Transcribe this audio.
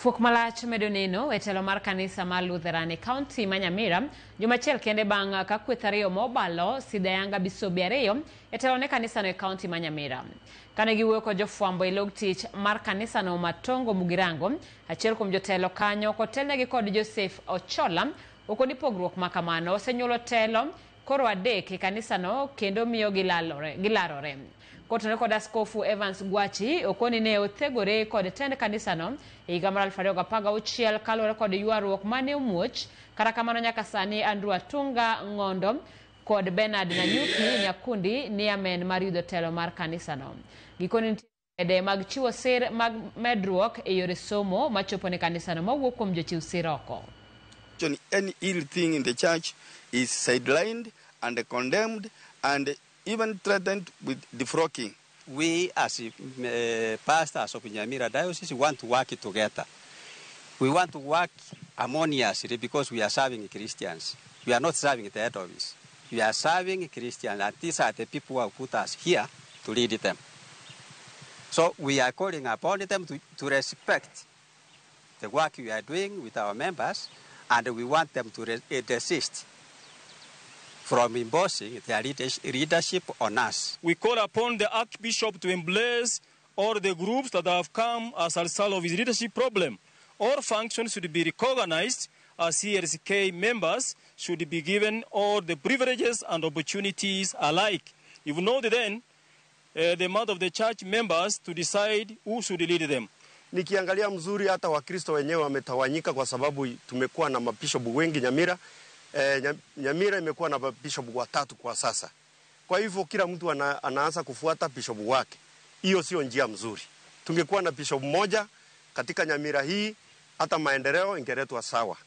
Fuok malach medo neno e telo mar kanisa mar Lutheran e kaunti ma Nyamira juma achiel kende bang' ka kweth ariyo mobalo sidho ayanga bisobe ariyo e telo ne kanisano e kaunti ma Nyamira. Kane giwuoyo kod jofwambo e log tich mar kanisano Matongo Mugirango, achiel kuom jotelo kanyo kotelnegi kod Joseph Ochola okoni pogruok ma kamano osenyuolo telo koro adek e kanisano kendo miyo gilarore. Kotenore kod Askofu Evans Gwachi okoni ne othegore kod tend kanisano e higa mar 2016 kaluwore kod ywaruok mane omuoch. Kata kamano nyaka sani Andrew Atunga Ng'ondo kod Bernard Nanyuki Nyakundi ni amen mar yudo telo mar kanisano. Gikoni nitie kede mag chiwo sir mag medruok e yore somo machopo ne kanisano mawuok kuom jochiw sir oko. Any ill thing in the church is sidelined and condemned and even threatened with defrocking. We as pastors of Nyamira Diocese want to work together. We want to work harmoniously because we are serving Christians. We are not serving the head office. We are serving Christians, and these are the people who have put us here to lead them. So we are calling upon them to respect the work we are doing with our members, and we want them to desist from imposing their leadership on us. We call upon the Archbishop to embrace all the groups that have come as a result of his leadership problem. All functions should be recognized as CLCK members should be given all the privileges and opportunities alike. If not, then the mouth of the church members to decide who should lead them. Nikiangalia mzuri hata Wakristo wenyewe wametawanyika kwa sababu tumekuwa na mabishopu wengi Nyamira. Nyamira imekuwa na mabishopu watatu kwa sasa. Kwa hivyo kila mtu anaanza kufuata bishopu wake. Hiyo sio njia mzuri. Tungekuwa na bishop mmoja katika Nyamira hii, hata maendeleo ingeletwa sawa.